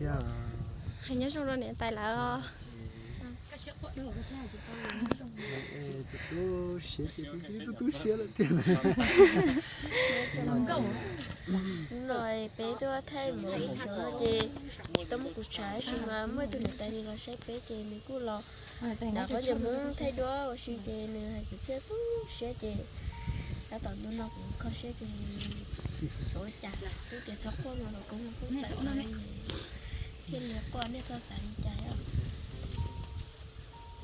Nyob zoo rau niam tais lawv. Tus tub siav ces kuv cia li tu tu siav lawm tiag. Hnub no peb tuaj thaij mus lawm ces tsis tau muaj kuv tshav tab sis mas muaj tus niam tais nws los saib peb ces nws kuj los nram qhov ncauj Hmoob thaij duab ua si ces nws hais kwv txhiaj tu siab ces tab tom ntu no kuv kho siab ces tsis ua cas, twb tias txhob quaj no los kuv kuj tawm no thiaj li quaj, nej txhob xav li cas os.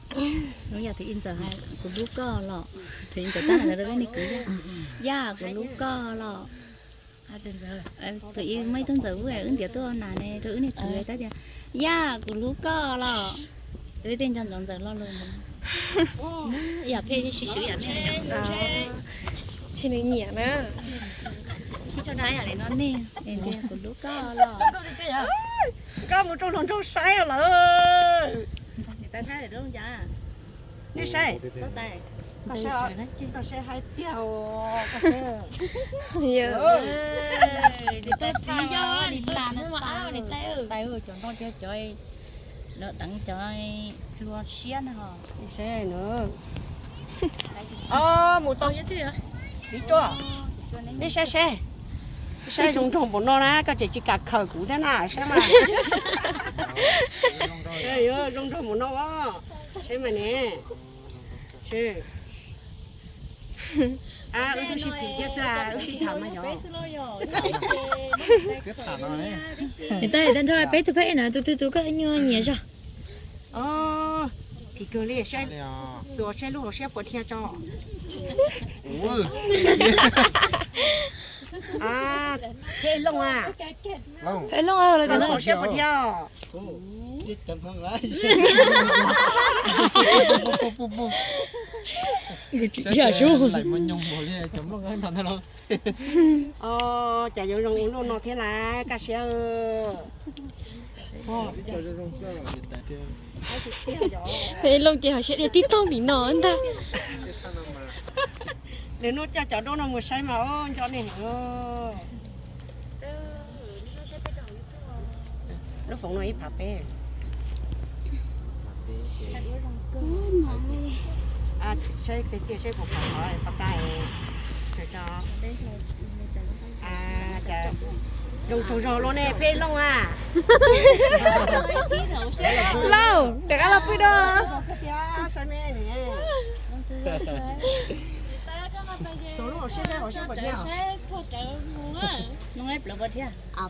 Hnub yog Thwv Ib Ntxawm hais kuv hlub koj los, Thwv Ib Ntxawm tab hais rau peb ne kwv Yaj, Yaj kuv hlub koj los. Tus ib muaj ib tug Ntxawm Vwj wb ntiav tuaj nas ne rau wb niag kwv tab tias, Yaj kuv hlub koj los. Wb tej nco ntsoov Ntxawm lo lus ntawd. Yam phem sib swv yam nej, tsis nws nyiam na. Sib tso da yam li no nej, kuv hlub koj los. Koj mus rau hluas nraug saib lawm. Nej saib, koj saib hais tiag. Tus txiv yog nim tas tais, cov nroj cov, cov deev cov hlua siab na ho. Mus tau txiv tsuaj, nej saib seb, saib zoo nraug npaum no na koj tseem tsis kam khawm kuv thiab na saib mas. Zoo nraug npaum no saib mas ne. Wb twb sib phim thiab xwb, wb sib tham mas yog. Tab sis nrog peb tus phab ej no tus twg tus koj nyuag nyiam zog. Phim kawg li, xuas saib lub hauv siab puas dhia tso. Pheb Looj a, pheb Looj a, lub hauv siab puas dhia. Cas yuav zoo ua luaj no thiab lawm, kaj siab. Pheb Looj ces hauv siab dhia tib toog tim no ntag. Nws hnub coj cov duab no mus saib mas nco nej heev. Lub foov no ib phav peb. Saib pem tiaj saib puas pom qhov pov tas. Zoo tsaug zog luaj ne pheb Looj a. Looj, rov qab los pw dua.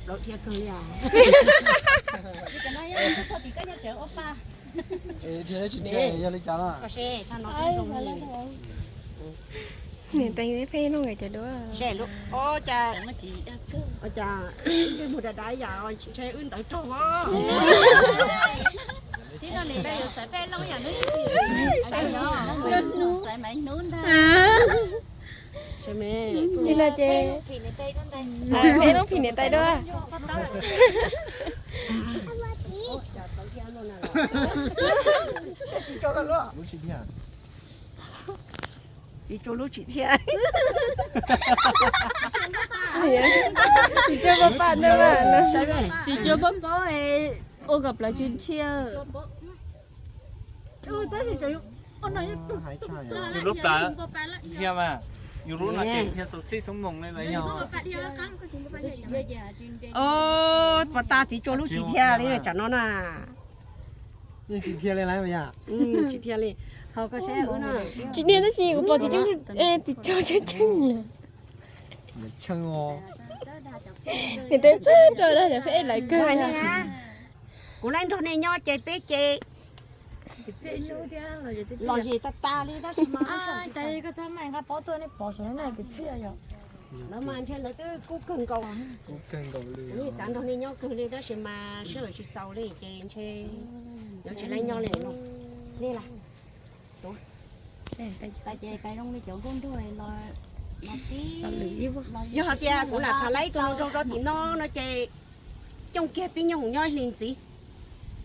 Plaws dhia kawg li os. Niam tais pheb Looj cov duab. Ua cas mus da da yam ntshe wb ntawd raug. Tsis no ces pheb Looj phim niam tais duab. Tsis tso lub tsim thiaj. Tsis tso pab pab ntawd, tsis tso pab pab ua kom plawv tsis dhia. Yus lub plawv dhia mas, yus lub no ces dhia txaus sib xoob moos li mas yog. Pov tas txiv tsua lub tsis dhia li tsam no na. Yeej tsis dhia li lawm yom. Tsis dhia li. Ho koj saib wb no. Tsis dhia tab sis kuv pom txiv tsua, txiv tsua tseeb tseeb. Niam tais txawj tso dag cov pheb lawv kawg. Kuv laib nrog nej nyob ces peb ces lom zem tas tas li tab sis mas, lawv mas ntshe lawv twb kub kawg nkaus. Kuv yeej xav nrog nej nyob kawg li tab sis mas sij hawm tsis txaus li ces ntshe yuav tsis laib nyob li no. Nej las, ces tais zoo li cov nkauj nraug los tib, yog hais tias kuv lam tham laib tus zoo rau tim no no ces cooj kiag pib nyob hauv nyob ib hlis ntxiv,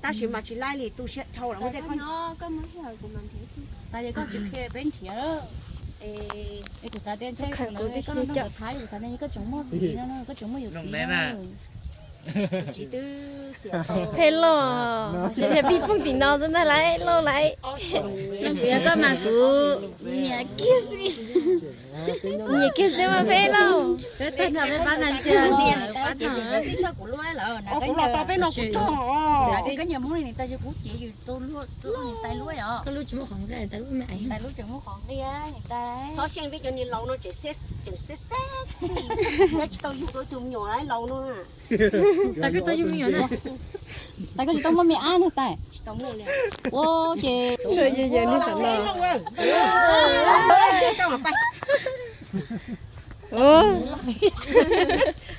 tab sis mas tsis laib li tu siab dhau lawm. Tas ces koj tsis qhia peb nrhiav, es kuv xav tias ntshe kuv ntawd koj nrog kuv tham, kuv xav tias koj tseem muaj txiv no, koj tseem muaj yus txiv no. Peb loj, peb phooj tim no xwb ntag lauj, loj lauj. Leej kuv yog koj mas kuv nyiam kiag xwb. Nyiam kiag xwb mas peb loj. Kuv los tau peb no kuv tog. Koj lub tsis muaj qhov nqi, tais lub me aiv. Txhob xyeej peb cov niag laus no tseem sexy, tseem sexy, tsis tau yug tau tus me nyuam laus no. Tais koj tau yug me nyuam na. Tais koj tsis tau muaj me ab no tais.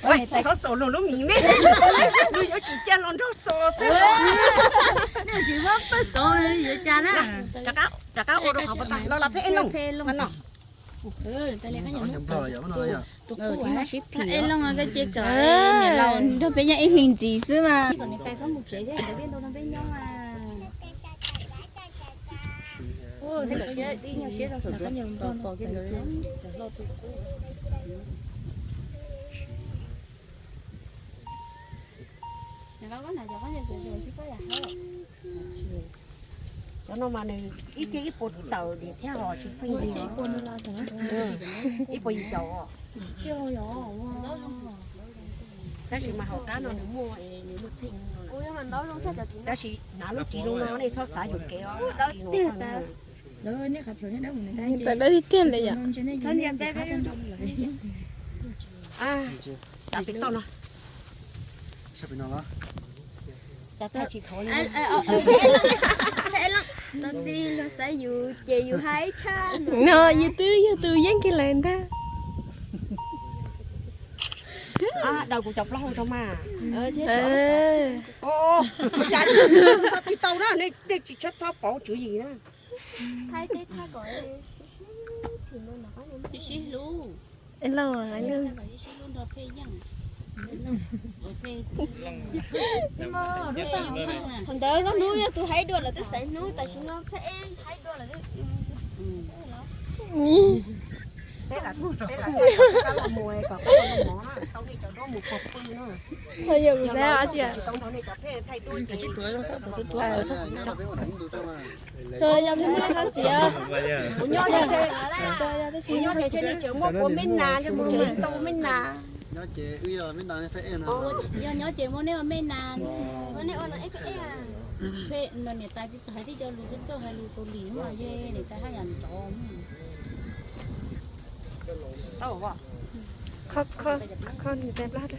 Ua ces txhob xaus luag lub mis me, luag yuav tsum cia los nrog xaus xwb. Nej tsis muab pab xaus yuav cas na. Rov qab ua rau qhov pov tag los los peb ej looj no. Tus qub ej looj koj cia kom niam laus nrog peb nyob ib hlis ntxiv xwb mas. Cov no mas nws ib tiag ib puas tawm thiab ho tsis pheej li. Ib puas yim caum. Tab sis mas hauv qab no nws muaj, nws muaj txheej no. Tab sis hnav lub ris zoo no nej txhob xav yuam kev os. Tawm dawb tiag tiag li yom. Txav pem toj no. Tau txij luag xaiv yus ces yus hais tshaj. No yus twb yog tus yeej kiag lawm ntag. Daws kuv cov plaub hau rau mas. Cas tsis tau na, nej tsis txhob txhob pauv tswv yim na. Thaum ntawd koj hnub yog tus hais dua lawm twb xaiv hnub, tam sim no peb hais dua lawm. Tsis tau nrog nej cov pheej thaij duab ces. Tso yog pheej nyob no xiv. Kuv nyob ces, kuv nyob ces ntshe nej tseem muaj kuv tau me nas. Nyob ces wb yog me nas, yog nyob ces muaj neb ua me nas. Peb no niam tais txawm hais tib co lus txog txog hais lus Kaus Lim no, niam tais haj yam nrov. Kho, kho, kho niam tais plab.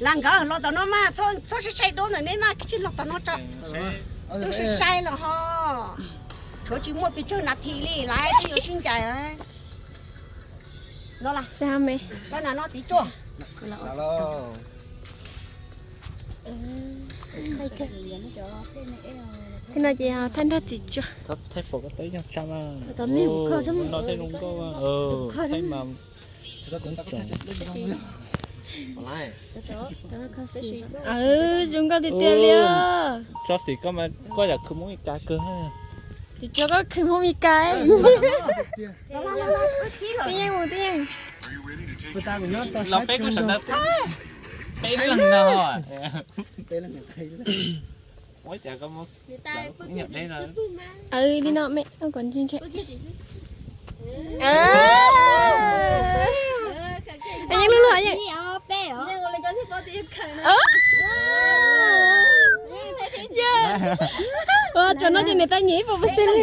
Lam nkawd los tom no mas txhob sai sai duab ntawm neb mas, koj tsis los tom no tso. Twb sai sai los ho. Tshuav tsis muaj pes tsawg nas this li lawm twb yuav sib ncaim lawm. No las, koj nas no txiv tsuag. Thiab no ces thaij nrog txiv tsuag. Thaij pom koj teb nyuag tsab mas. No thaij zoo nkauj, thaij mas. Zoo nkauj tiag tiag li os. Tso xim koj mas koj yam khwv Hmoob Mes Kas kawg. Tsis tso koj khwv Hmoob Mes Kas. Twb yeej mus twb yeej. Los peb kuj sawv ntawd peb leeg no. Ua cas koj muab ib nyuag deb no. Li no me kom ntse ntse. Yeej luaj luaj yeej. Ua tsaug no ces niam tais nyiam ib puas percent li.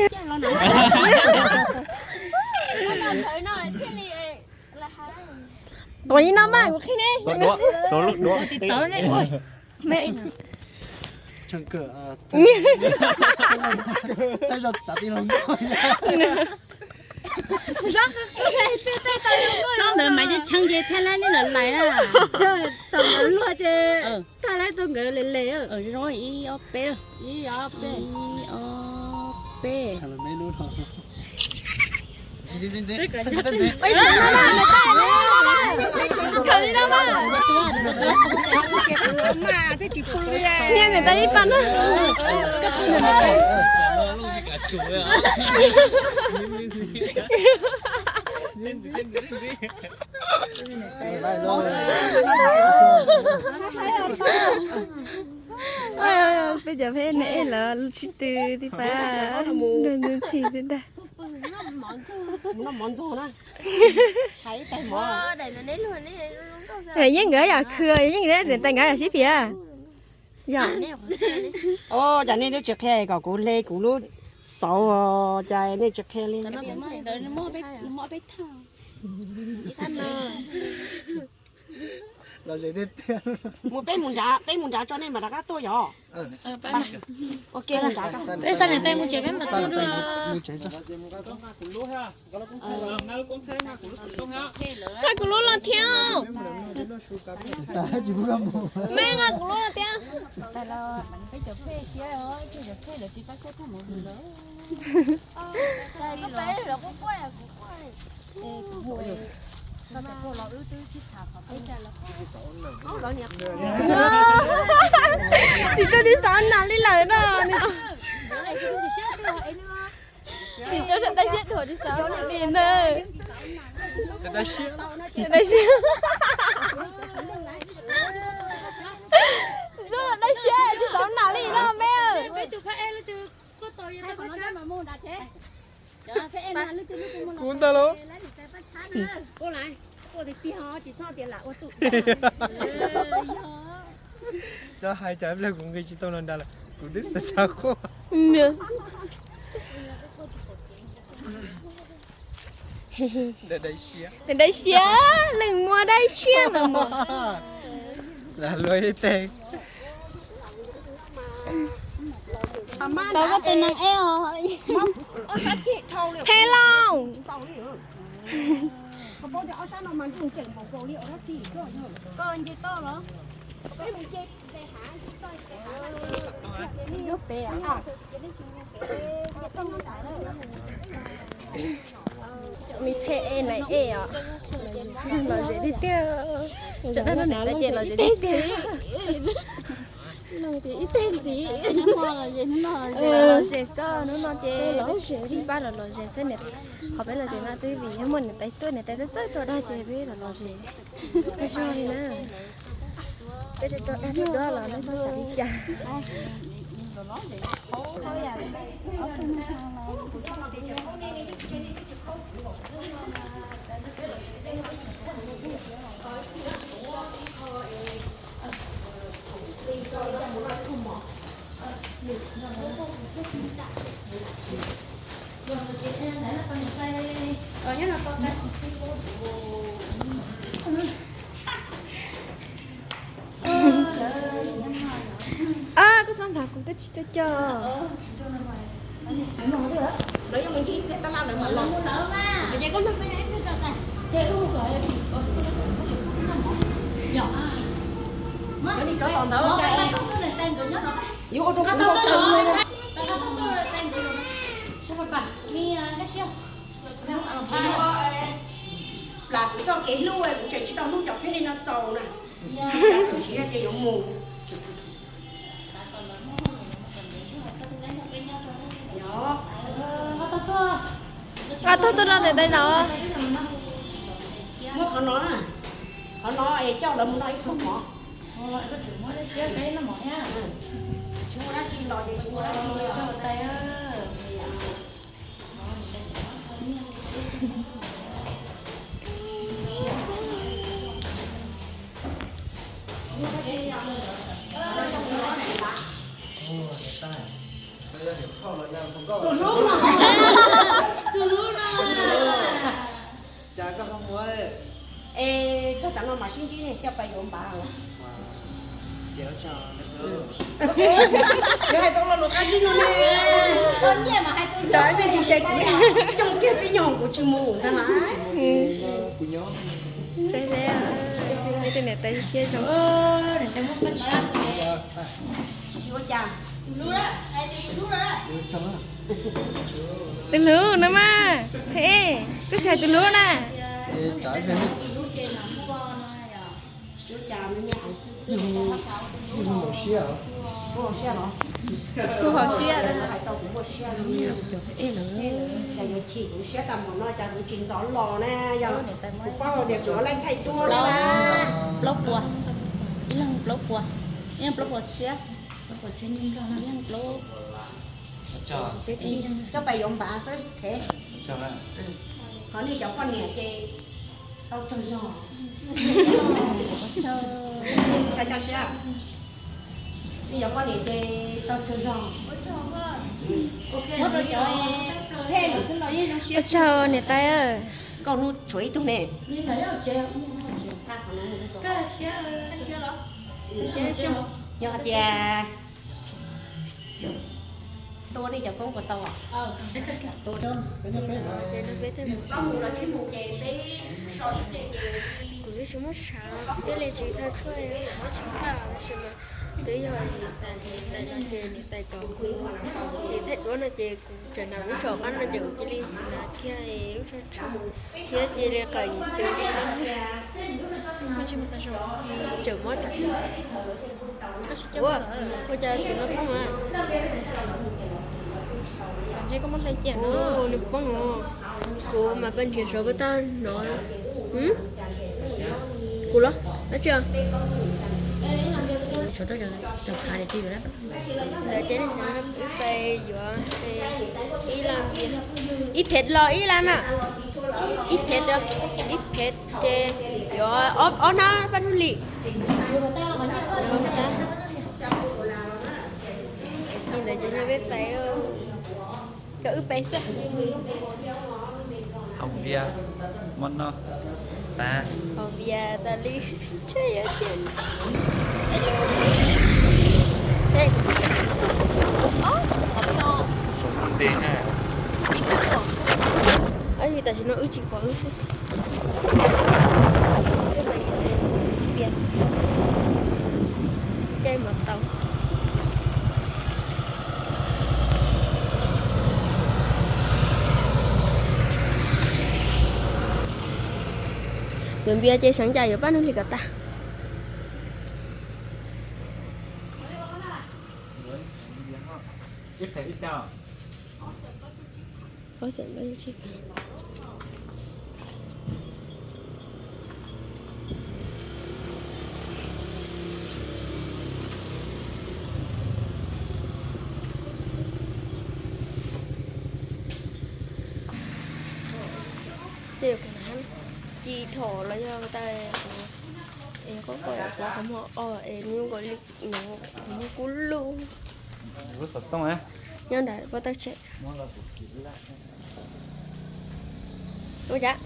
Tuav li no mas kuv qhib ne. Tsob ntawd mas cov tshee ces thaj lab neb lawm lais na. Thaum ntawd luag ces thaj lab tau nkawd les les. Zoo ib ob peb, ib ob peb, ib ob peb. Niag niam tais ib pas no. Peb cov peb ne lawv tsis tw tib pab ntxhi tib ntag. Yeej nkawd yam khw, yeej nkawd niam tais nkawd yam sib phiv. Yog, cas nej twb tsis qhia kom kuv hle kuv lub xauv, cas nej tsis qhia li. Mus peb mus nrad, peb mus nrad tso nej mam rov qab tuaj yom. Ua ke mus nrad. Peb xa niam tais mus tsev peb mam tuaj dua. Nqa kuv lub los thiab. Mej nqa kuv lub los thiab. Tsis tso tsis xauv nas li lawm no. Tsis tso sawv daws siab dhuav tsis xauv nas li ntawd. Tsis tso sawv daws siab tsis xauv nas li no me. Kuv ntag los. Cov hais cas ib pliag kuv nqis tsis tau los nrad lawm, kuv twb xav xav quaj. Dai siab, leej muaj dai siab no. Lam luag ib teg. Tau koj tus neeg eb os. Phem lauj. Me phem ej na ej os. Lom zem tiag tiag. Tsam no niam tais ces lom zem tiag tiag. Ib teg ntxiv. Lom zem xwb, hnub no ces peb pab los lom zem xwb. Qhov peb lom zem no twb vim yog muaj niam tais tuaj, niam tais twb txawj tso dag ces peb los lom zem. Tag zog li na. Peb tso tso dag li duab los nej txhob xav li cas. Ab, koj xav npam kuv twb tsis tau coj. Yuav ua rau kuv ntau tawv. Plam kuv txoj kev hlub, kuv tseem tsis tau hlub cov phooj ywg no txaus na. Kuv siv tias yuav mus. Ab, tuaj tuaj no tes tais los. Muab qhov no na, qhov no es coj lawv mus noj ib pluag mov. Tsis muaj dab tsi los ces tsis muaj dab tsi. Tus hlub no, tus hlub no. Cas koj ho muab li? Es txog tav no mam sib ntsib ne, coj pais yuav npav. Yuav hais tau lo lus qab zib no ne. Tsam ib pliag tsis ces kuv coj kiag pib nyog kuv tsis mus ntag na. Saib seb, peb tej niam tais siab zoo. Tsis ua cas. Tus hlub no mas, koj tsis hais tus hlub na. Kuv haum siab. Kuv paub tias kuv leej thaij tuaj na. Plaub puas, ib leeg plaub puas, ib leeg plaub puas tshiab, plaub puas txhiab nyuj nplog no, ib leeg plaub. Coj pais yuav npav xwb. Qhov nej cov poj niam ces tau tsaug zog. Nej cov poj niam ces tau tsaug zog. Ua tsaug niam tais. Koj hnub tshuav ib tug ne. Yog hais tias tua nej cov koob puas tau? Kuv twb tsis muab sav, kuv thiaj li tsis thaij tshuaj, muab tsis thaij tab sis mas twb yog niam tais no ces niam tais kom kuv thaij duab no ces kuv tseem hnav lub tsho qab no ces kuv cia li hnav kiag lub tsho tsho thiab cia li qawm yim twg tseem muab rau. Ua, ua cas txiv no poob a? Nws poob os. Kuv mas paj nrhiav saum paj tag no. Kuv los dab tsi? Ntawd ces wb pais yuav ib laj npias, ib phev los ib laj na, ib phev, ib phev ces yuav ob hnab paj hnub lis. Li ntawd ces no peb pais, cov wb pais xwb. Haus npias, muab noj tas. Haus npias tas li, tshe yuav tiag. Tam sim no wb tsis pom wb xwb. Caij mos tau. Yuav npias ces seev cas yuav paj hnub lis kom tag. Tej yog kuv hnav ci thom los yog tas kuv es qoj qoj kuv qhov muag os es nws nkaus li kuv muag kub lug. Nyob nram pov tawj tsev. Ua cas?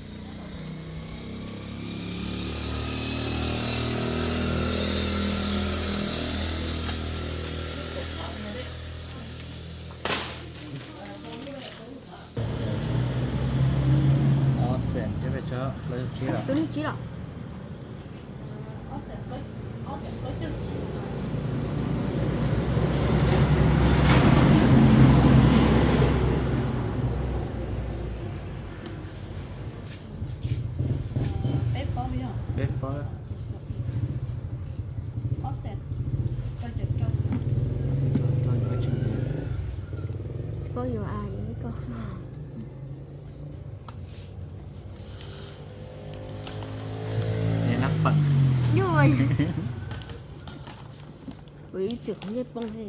Tus hlub tsib los? Peb pob. Tsis paub yuav a, yuav ib ko. Nyuj, kuv ib txwm qhov ncej poob li.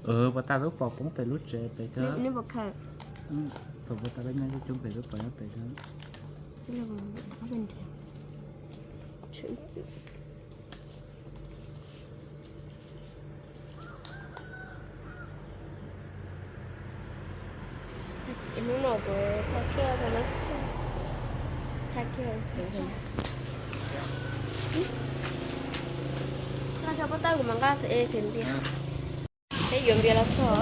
Puas tas lub pos poob pem lub tsev pem ko? Neb puas khaws? Thaum puas tas lub nyob coob pem lub pos nyob pem ko. Tshuav ib txwm. Hnub no kuv thaj tshuaj tau no xwb, thaj kiag xwb. Noj tso pob tawb kuv mam nqa es khaws npias. Peb yuav npias los txog.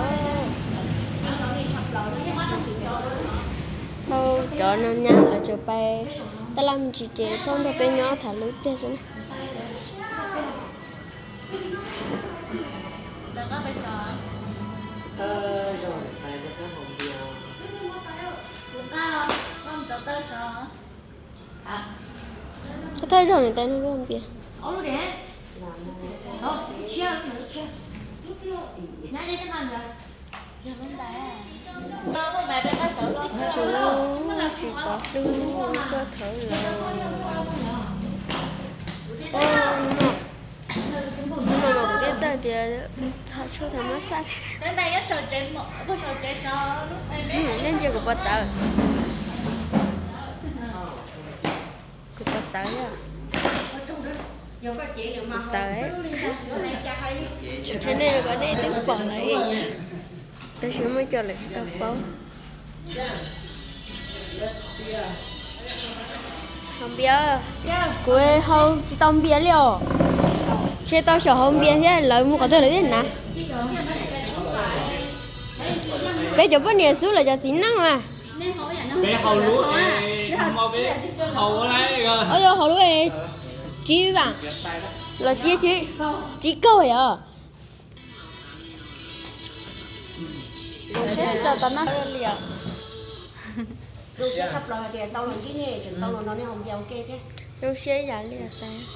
Thauj cov no nyab lawv tseem pais taj laj me ntsis ces thauj nrog peb nyob tham lub pliag xwb na. Koj thawj zaug nws tais no npias. Tus no tsis tau hlub koj thawv los. Hnub no mas kuv thiaj txawj tias thaum tshuaj thaum muab xaj tias nej ntsia kuv puas txawv. Kuv puas txawv thiab? Kuv txawv. Tsis qhia nej kom nej twb pom lawm, tab sis muaj cov lawv tsis tau paub. Haus npias, kuv haus tsis tau npias li os. Ntshe tau xyaum haus npias thiab lawv mus qhov twg lawv thiaj hnav. Peb cov poj niam xub lawv cov txiv neej mas. Peb haus lub, o, yog haus lub tsib vam los tsib, tsib kaug yom. Zoo siab tshaj plaws hais tias tau los ntsib nej, tseem tau los nrog nej haus npias ua ke thiab. Zoo siab ib yam li os tais.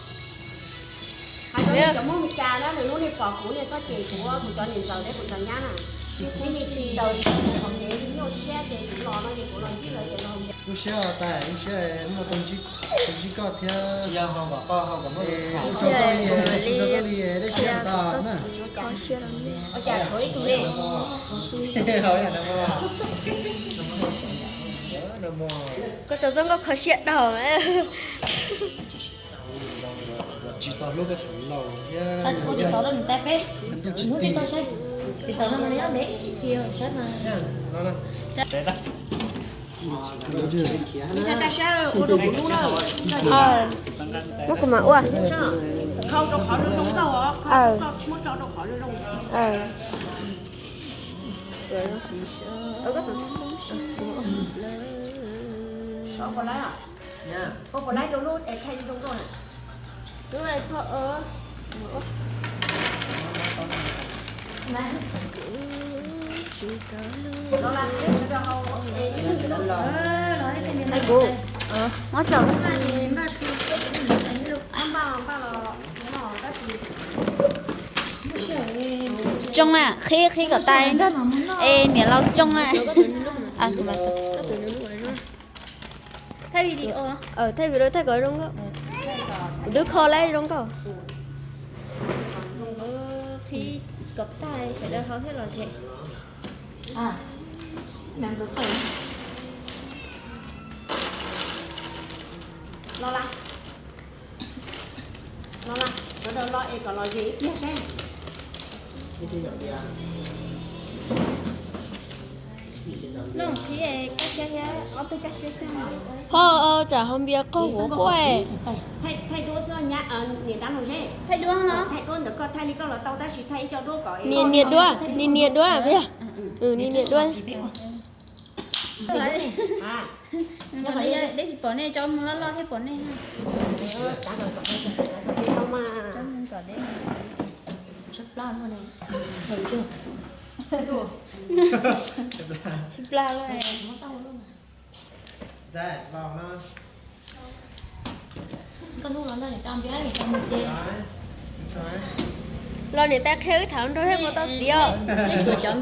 Hais rau nej cov Hmoob Mes Kas na, lwm hnub nej pom kuv nej txhob cem kuv, kuv cov niam ntxawm thiab kuv cov nyab na. Ib me tsis daws kuv qhov kev nyuaj siab ces kuv los no ces kuv los ntsib lawv ces los. Lub siab tais, lub siab hnub no tau ntsib koj thiab. Ua tsaug koj li, ua tsaug koj li, dej siab tas na. Ua cas tshuav ib tug ne? Koj tau txoj nkauj kho siab dhau. Tsis tau hlub koj thaum laus thiab. Ntuj tsis tau saib, tsis tau no nyob ntev ib txhia saib mas. Muab kuv mam ua. Kuv, muab tso. Tsoo na, qhib qhib kom tais nrog, es niam laus tsoo na. Thaij video, thaij kom zoo nkauj. Kuv twb kho lawm zoo nkauj. Qhib kom tais sawv daws haus thiaj lom zem. Los lawm. Los lawm, sawv daws los es kom lom zem ib pliag seb. Ho tsam haus npias qaug quav quaj. Nias nias duab, nias nias duab, nias nias duab. Deb tsis pom nej, tso mus loj loj thiaj pom nej. Tsis plag lawm. Los niam tais qhia wb thaum nraug thiab puas tau txiv os. Txawj thaum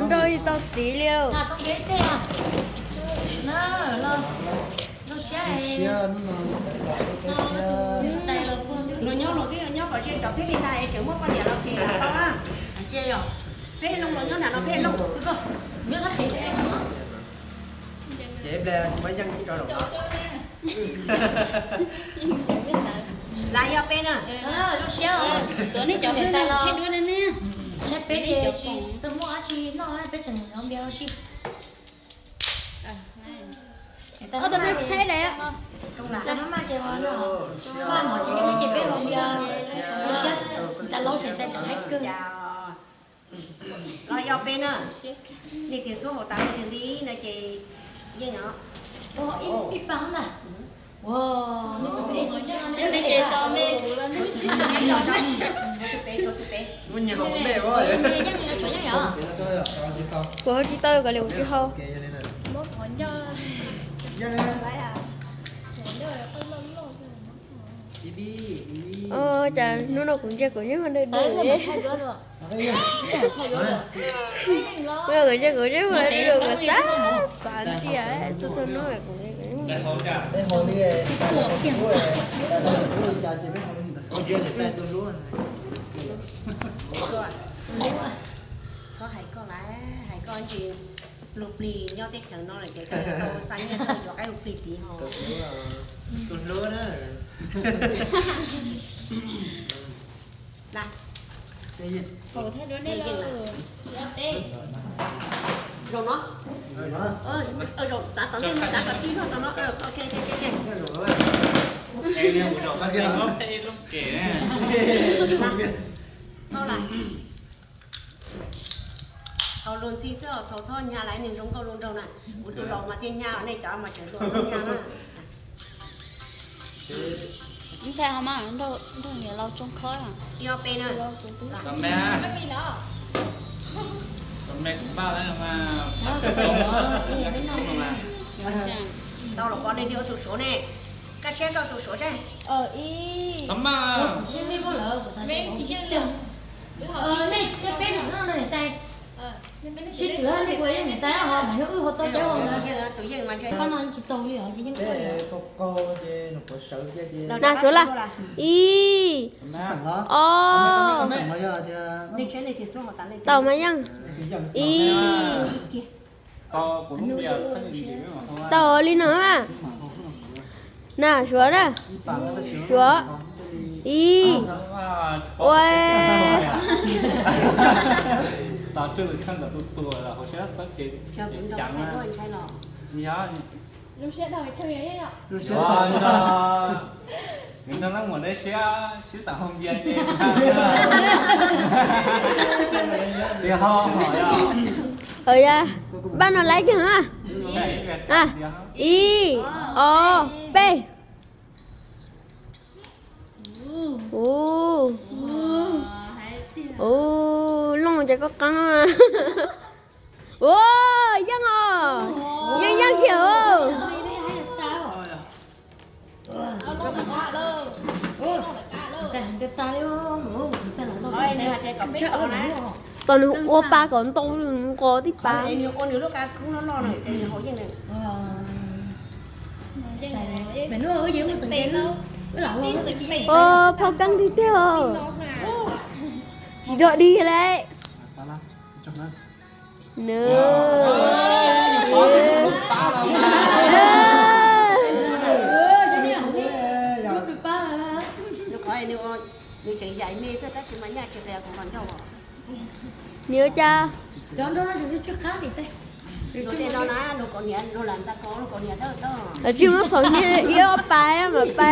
nraug tsis tau txiv li. Los nyob los twb nyob kom ze cov pheb ntag es tseem muab poj niam los phem los tau na. Pheb Looj los nyob nram no, pheb Looj. Ces ple muab yeej rau los. Lawv yog peb na. Tuav nej cov hlwb no thiaj duab ne. Saib peb ces tsis tau muaj dab tsi noj, peb tseem nov npias ua si. Ob tug peb kuv thaij daim. Maj maj ces ua no, maj mov tsis ces peb ua npias ua siab, tas laub ces tas tseem haib kawg. Los yog peb na, nej tias xub hauv tas tiag li no ces yeej os. Ib pab ntag. Ua, nej ces tau me kuv los nej sib xav. Kuv hau tsis tau, koj li kuv tsis hau. Cas hnub no kuv ntsia kuv nyob hauv ntawm dawm. Hnub no kuv ntsia kuv nyob hauv ntawm dawm, kuv xav xav ntsia txhua txhua hnub kuv. Txhob hais koj lawm, hais koj ntsis. Lub plig nyob teb chaws no lawm ces koj tau xa nyiaj tau yuav qaib lub plig tid ho. Tus hlub na. Zaum no, zaum txav tom ntej no, txav kom tib lub tom no. Tau lawm. Tau luag ntxhi xwb os, txhob txhob nyas lawm, nws zoo nkauj zoo nraug na. Kuv tus laus mas thiaj nyas, nej cov mas tseem luag txhob nyas na. Ntxhais ho mas nrog niam laus tsoo khob. Ib ob peb na. Tau los pov nej thiaj ua tus suav ne. Kaj siab koj tus suav seb. Sib twv nej kuj yeej niam tais ho mas yog wb ho tau cawv ho ntawd. Tus yeej mas ntshe pab no tsis tau li os. Na suav laj. Ib, ob, tau mas yeej. Ib, tau li no na. Na suav na. Suav. Ib, ua. Nws nrog leej muam dej siab sib xav hau npias ces tias ho hom yog. Ov, npaj no laiv kiag na. Ib, ob, peb. Ua, ua, looj ces koj qeeb. Ua, yeej os, yeej yeej kiag os. Tos nws ua pa kom ntau nqos tib pa. Phau keeb tiag tiag os. Tsis dog dig lawm. Nws, nws ua cas? Tsis muab txhom niag ib ob pa mas pa.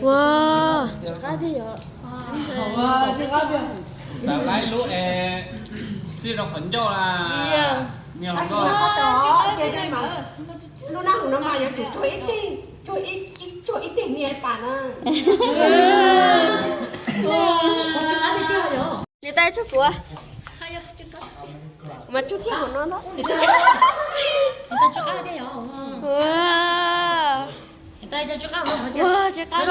Ua, ua, xav laib lub es xij rau qhov ncauj la. Lub nab hum no mas yuav tsum tsuag ib teg, tsuag ib teg niag pas na. Niam tais tsuag kuv, kuv mas tsuag kiag hauv no ntag. Ua, ua, tsis qab.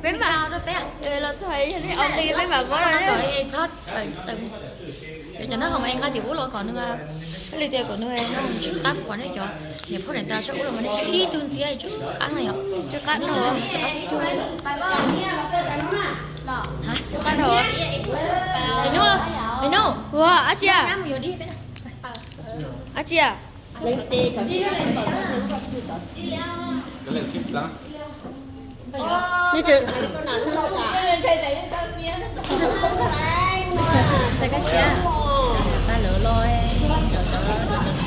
Peb mam, los txog yog li ob nqi peb mam muab no. Cov no ho mas nqa tim ub los kom nws, li tias kom nws tsis qab, kom nej cov niam phauj niam tais sab ub los mas nej tsuag ib tug ntxiv tsuag qab na yom. Tsuag qab no, tsuag qab ib tug. Ua, dab tsi a? Dab tsi a? Nws tseem, Kab siab, pab lawv los,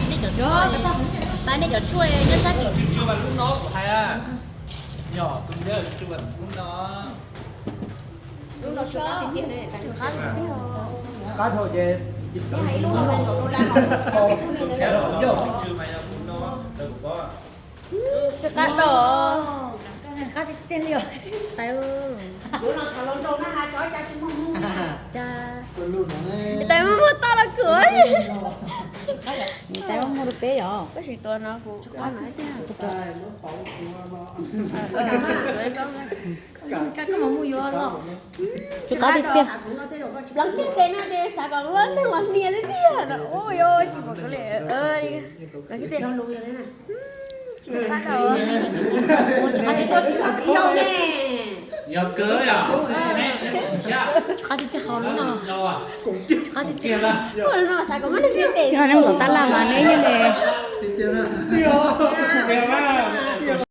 nej cov tshuaj, pab nej cov tshuaj nyob sab tim. Tsis tsw mas lub no kuv hais, yog tus ntawd tsis tsw mas lub no. Lub no tsw qab tiag tiag ne. Qab dhau ces, tsis tsw mas yog lub no, lawv kuv paub. Tsw qab dhau. Qab tiag tiag li os. Tais, lub no tham los nraug na has cov cas tsis muaj mus. Cas tais muaj muag toj los kuv. Tais muaj muag rau peb yom. Tab sis tua no kuv, tsw qab tiag tiag. Los kiag tes no ces xav kom lub neej los hnia li tiag no. Ua yuav tsis pom kuv li. Los kiag tes. Yog kawg yom. Tsw qab tiag tiag hos lub no. Tsw qab tiag tiag. Lub no xav kom muab neeg hnia tes. Neb mus tom tab laj mas neb yeej li.